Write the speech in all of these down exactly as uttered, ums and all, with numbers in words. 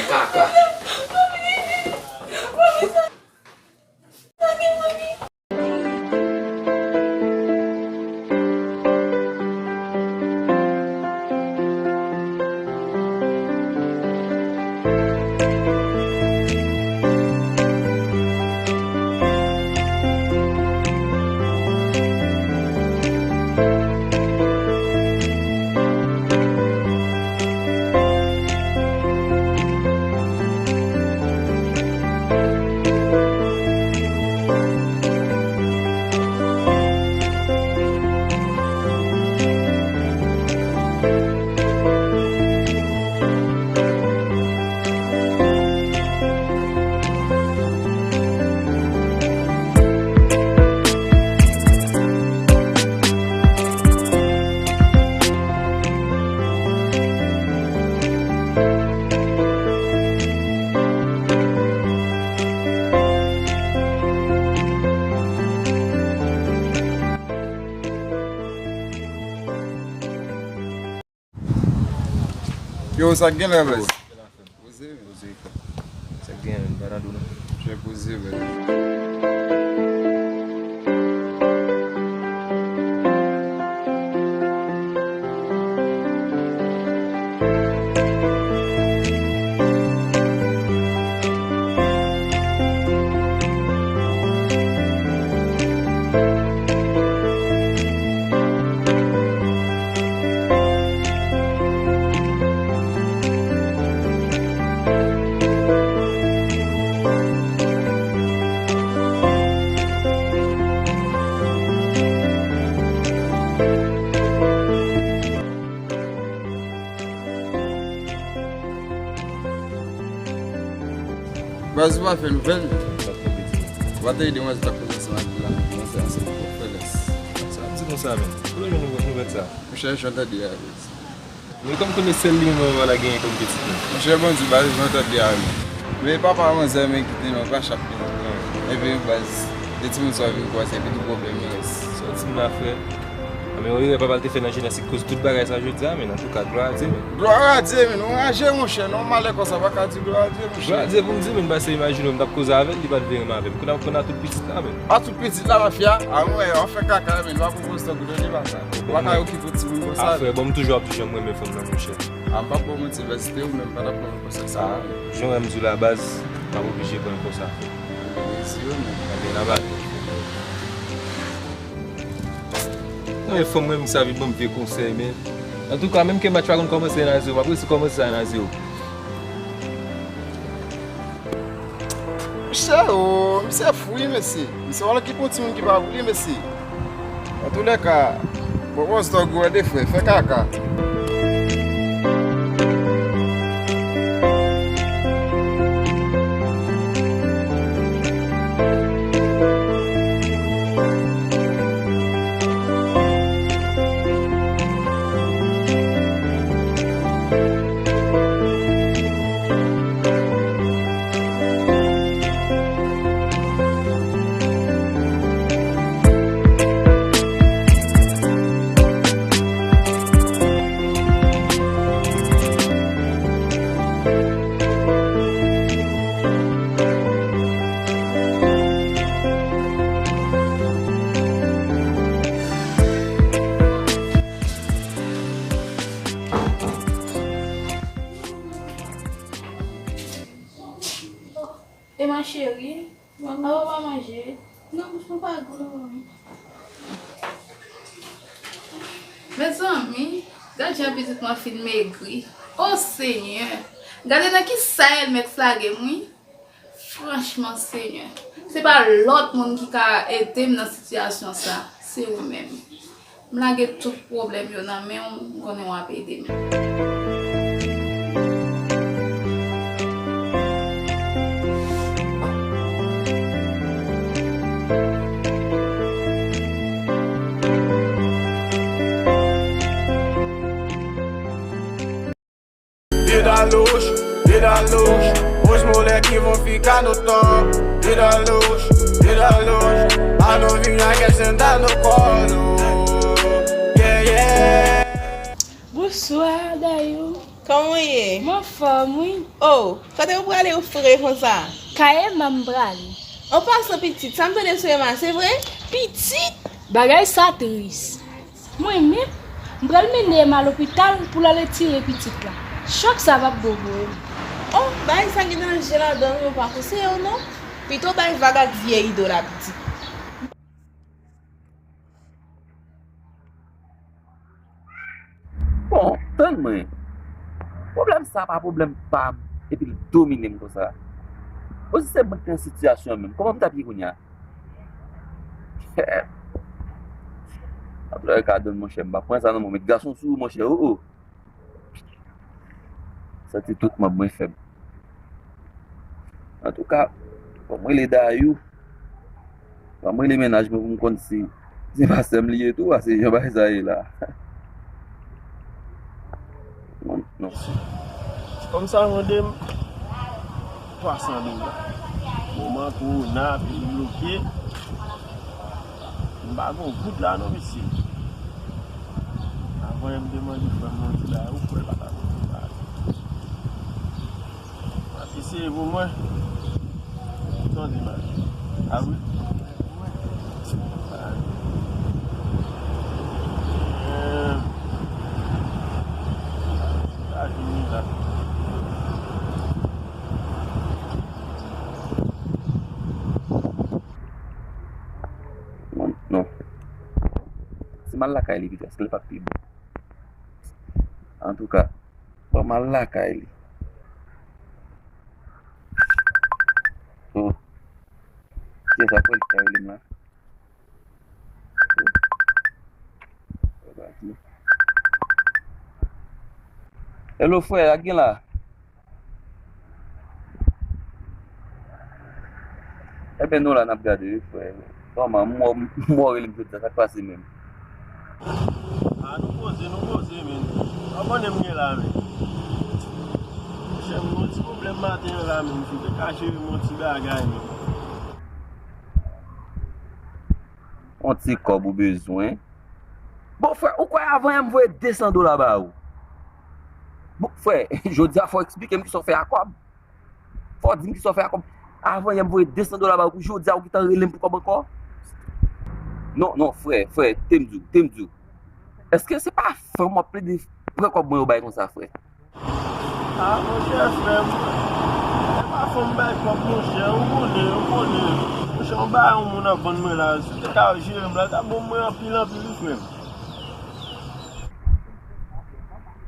Kaka. Yo, sa k gen la, baz? Poze, men. Poze, frè. Sa k gen, men? Pa nan do, non. Chè poze, baz. Baz, ou pa fè nouvèl? Ou pa t ede manzè t ap koze ansanm ak li la? Manzè a se pou fè lès. Sa ap di konsa, men. Kote w jwenn nouvèl sa? Monchè, jan w tande a, baz. Men kòm konnen sèl li menm mwen la genyen kòm pitit, men. Monchè, bon Dye, baz, jan w tande a, men. Men papa manzè, men kite non, pa chak pitit, non. Epi, baz, de timoun sa w vin kwaze, epi tou pwoblèm yo. Sa w di m la, frè? A, men yon erè papa l te fè nan jenès li k koz tout bagay sa jodi a, men antouka, glwa a Dye, men. Glwa a Dye, men, nou raje, monchè, non, malè konsa, pa ka di glwa a Dye, monchè. Glwa a Dye pou m di, men, paske imajine w, m t ap koze avè l, li pa t vle renmen avè m. Kounye a m konn a tout pitit la, men. A tout pitit la, mafya? A, mwen, w ap fè kaka, men, w ap pran pòz tankou tande pa sa. W pa ka okipe yon timoun konsa. A, frè, bon, m toujou ap di jan m renmen fanm nan, monchè. A, m p ap ba w manti, baz, se te ou menm, pa t ap pran konsèy sa. A, jan w wè m di w la, baz, m ap oblije pran l konsa, frè. Mèsi, wi, men. Ebyen, n ap ale. Mwen, fanm mwen, sa vin ban m vye konsèy, men. Antouka, menm ke match pa konn kòmanse nan zewo, m ap resi kòmanse sa nan zewo. Mesye, o, misye fou, wi, mesye. Misye wè ki pou timoun ki pa pou li, mesye. Antoulèka, bon, bon, se yon gwo de frè, fè kaka. E ma chérie, avan pa manje. Non, bouch mwen pa gou non, manmi. Mezanmi, gad jan pitit mwen fin megri. O Senyè, gade nan ki sa Elmèt lage m, wi. Franchman, Senyè, se pa lòt moun ki ka ede m nan sitiyasyon sa, se ou menm. M lage tout pwoblèm yo nan men w, m konnen w ap ede m. Vida louche, vida louche. Os moleque vão ficar no topo. Vida louche, vida louche. A novinha quer sentar no colo. Yeah, yeah. Bonswa, Dayou. Kòman w ye? M anfòm, wi. Oh, kote w prale ou fre konsa? Kay Ema m prale. An pasan, pitit, sa m tande sou Ema, se vre? Pitit? Bagay sa tris. Mwen menm, m pral mennen Ema lopital pou l al retire pitit la. Chòk sa p ap bon pou Ema. Oh, bagay sa gen danje ladan l, wi, m pa konseye w non. Pito w bay vag ak vye ido la, pitit. Bon, tann mwen. Pwoblèm sa pa pwoblèm pa m, epi l domine m konsa. Bon, si se mwen ki nan sitiyasyon an menm, kòman m t ap ye kounye a? Antouka, donn monchè, m pa pran sa nan men w, met gason sou ou, monchè, oh, oh. Santi tout manm mwen fèb. Antouka, fò m rele Dayou. Fò m rele mennaj mwen pou m konn si se pa sè m li ye tou, a se jan bagay sa ye la. Non, non. Kòm sa mande m twa san dola. Moman kowona, peyi bloke. M pa gon goud la non, mesye. Avan m te mande frè m yon ti bagay, ou kwè l pa ta mande m bagay. M ap eseye pou mwen. Tande bagay. A wi. Non, non. Si m al lakay li pito, èske l p ap pi bon? Antouka, ban m al lakay li. Oh. Kiyès sa kwè li k ta rele m la? Hello, frè, sa k gen la? Ebyen, nou la, n ap gade, wi, frè. Kòman, m wè w rele m jodi a, sa k pase menm? A, nou poze, nou poze, men. Ou konnen m gen la, men. Monchè, m gen yon ti pwoblèm maten an la, men. Si w te ka jere m yon ti bagay, men. Yon ti kòb ou bezwen? Bon, frè, ou kwè avan yè m voye de san dola ba ou? Bon, frè, jodi a fò w eksplike m kisa w fè a kòb. Fò w di m kisa w fè a kòb. Avan yè m voye de san dola ba ou, pou jodi a ou gentan rele m pou kòb ankò? Non, non, frè, frè, te m di w, te m di w. Èske se pa fanm w ap plede pran kòb mwen yo bay konsa, frè? A, monchè, frè m, se pa fanm bay kòb, monchè, ou konnen, ou konnen. Monchè, yon bagay yon moun ap vann mwen la, si w te ka jere m la, ta bon mwen anpil, anpil, wi, frè m.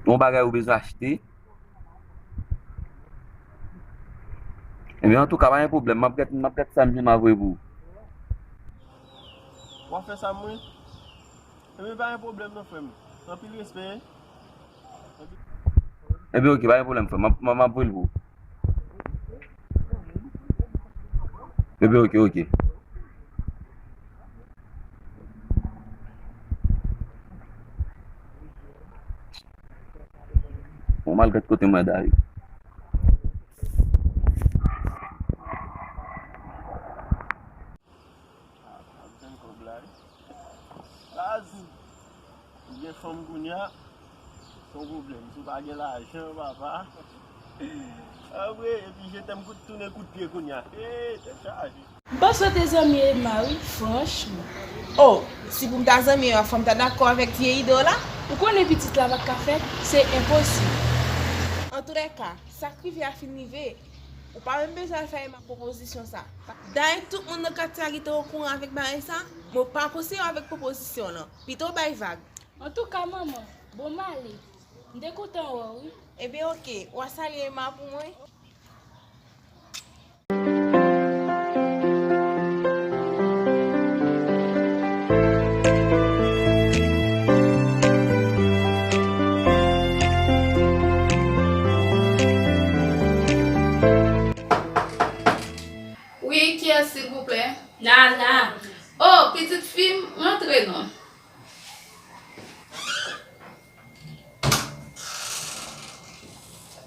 Yon bagay ou bezwen achte? Ebyen, antouka, pa gen pwoblèm. M ap gad, m ap gad sa m jwenn m ap voye pou ou. W ap fè sa, mwen? Ebyen, pa gen pwoblèm non, frè m. Anpil respè. Ebyen, oke, pa gen pwoblèm, frè m. M ap, m ap, m ap voye l pou ou. Ebyen, oke, oke. Bon, m al gad kote mwen, Dayou. Baz, ou gen fanm kounye a, se yon pwoblèm. Si w pa gen lajan, papa. Apre, epi je t'aime kout tounen kout pye kounye a. Ee, tèt chaje. M pa swete zanmi Ema wi, franchman. Oh, si pou m ta zanmi Ema, fò m ta dakò avèk vye ide w la. Ou konnen pitit la pa t ka fèt, se enposib. Antoulèka, sa k rive a fin rive. Ou pa menm bezwen al fè Ema pwopozisyon sa. Dayè tout moun nan katye a gentan okouran avèk bagay sa, men w pa konseye w avèk pwopozisyon w lan. Pito w bay vag. Antouka, manman, bon m ale. M te kontan wè w wi. Ebyen, oke, w a salye Ema pou mwen? Wi, kiyès, silvouplè? Nana. Oh, pitit fi m, rantre non.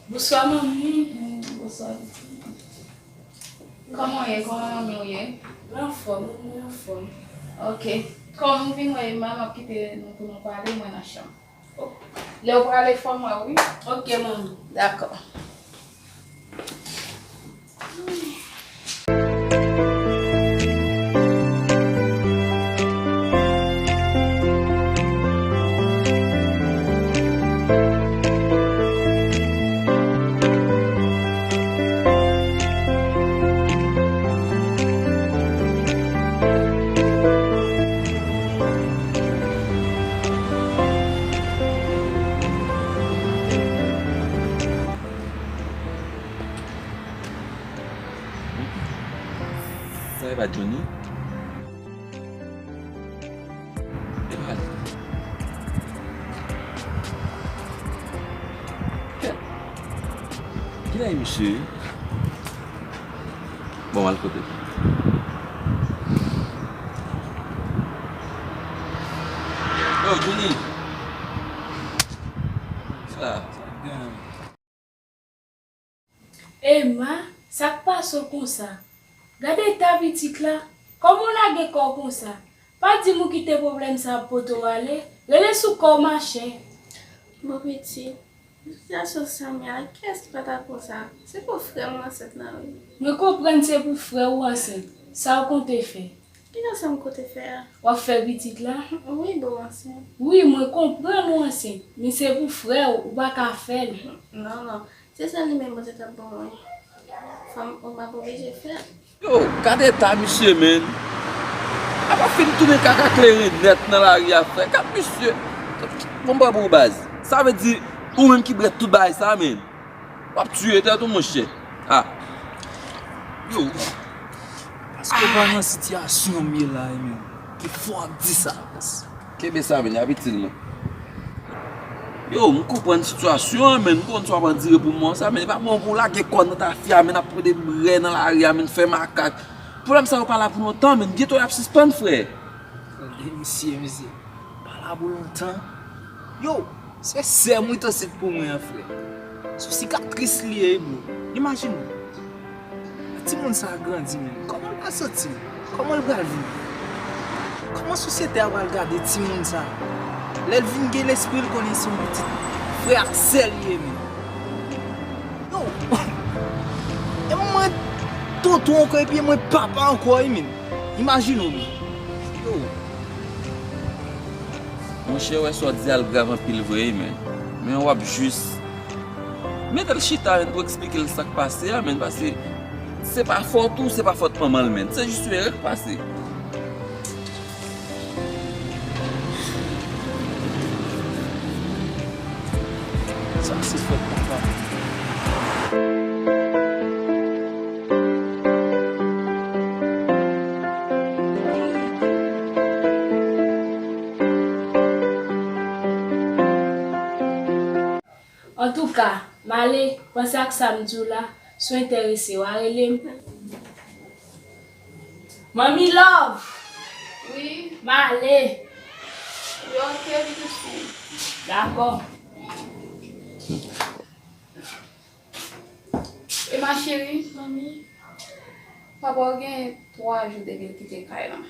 Bonswa, manmi. Bonswa, pitit. Kòman w ye? Kòman manmi w ye? Mwen anfòm, mwen anfòm. Ok. Kòm m vin wè Ema, m ap kite nou pou nou pale, mwen nan chanm. Lè w prale, fè m wè, wi. Ok, manmi. Dakò. Sa e pa Johnny? E pa li. Kèt. Kilè misye ye? Bon, m al kote l. Yo, Johnny. Sa. Emma, sa k pase w konsa? Gade eta pitit la. Kòman w lage kò w konsa? Pa di m ou kite pwoblèm sa ap pote w ale. Rele sou kò w, machè. Bon, pitit, sitiyasyon Samy a, kiyès ki pa ta konsa? Se pou frè m ansent nan, wi. Mwen konprann se pou frè w ansent. Sa w konte fè? Ki jan sa m konte fè a? W ap fè pitit la? Wi, bon, m ansent. Wi, mwen konprann ou ansent, men se pou frè w, ou pa ka fè l. Non, non. Se sèl li menm Bondye t ap ban mwen. Fò m, m ap oblije fè l. Yo, gade eta misye, menn. Apa fin tounen kaka kleren nèt nan lari a, frè. Gad misye. Bon, m pa bon baz. Sa vle di, ou menm ki brèt tout bagay sa, menn. W ap tiye tèt ou, monchè. Ah. Yo. Paske w pa nan sitiyasyon m ye la, e menm. Ki fò w ap di sa, baz? Kenbe sa, menn, y ap itil mwen. Yo, m konprann sitiyasyon an, menn. M konn sa w ap andire pou mwen sa, menn. E pa bon pou w lage kò w nan tafya, menn, ap pran de brè nan lari a, menn, fè makak. Pwoblèm sa yo pa la pou lontan, menn. Byento y ap sispann, frè. Tande misye, mesye. Pa la pou lontan. Yo, se sè m wi t ansent pou mwen an, frè. Sou sikatris li ye, bro. Imajine w. Lè timoun sa a grandi, menm, kòman l pral santi l? Kòman l pral viv? Kòman sosyete a pral gade timoun sa a? Lè l vin gen lespri, l konnen se yon pitit frè ak sè l ye, menm. Yo, e mwen tonton ankò, epi e mwen papa ankò, wi, menm. Imajine w, menm. Yo. Monchè, wè sa w di a, l grav anpil vre, wi, men. Men w ap jis mete l chita, menn, pou eksplike l sa k pase a, menn, paske se pa fòt ou, se pa fòt manman l, menn. Se jis yon erè k pase. Sa se fòt papa. Antouka, m ale, panse ak sa m di w la, si w enterese, w a rele m. Manmi Love! Wi? M ale. Yo, ok, pitit fi. Dakò. Emma cheri, manmi, papa w gen twa jou depi l kite kay la.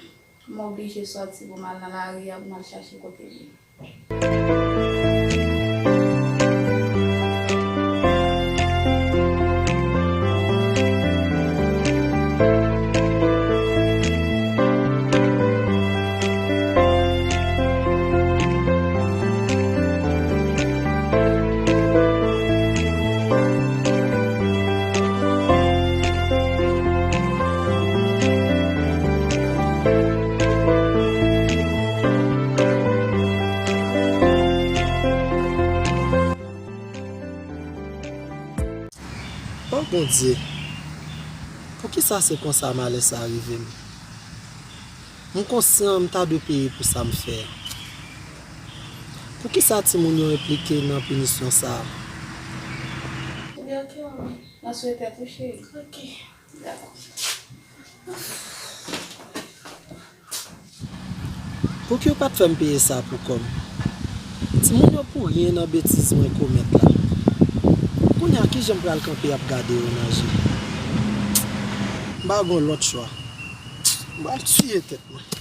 M oblije sòti pou m al nan lari a, pou m al chache kote l ye. O Bondye, poukisa se konsa malè sa rive m? M konsyan m ta dwe peye pou sa m fè a. Poukisa timoun yo enplike nan pinisyon sa a? Ebyen, ok, manmi. Nan sou tèt ou, cheri. Ok. Dakò. Pouki w pa t fè m peye sa pou kò m? Timoun yo pou ryen nan betiz mwen komèt la. Kounye a, kijan m pral kanpe ap gade yo nan je? M pa gon lòt chwa. M pral tiye tèt mwen.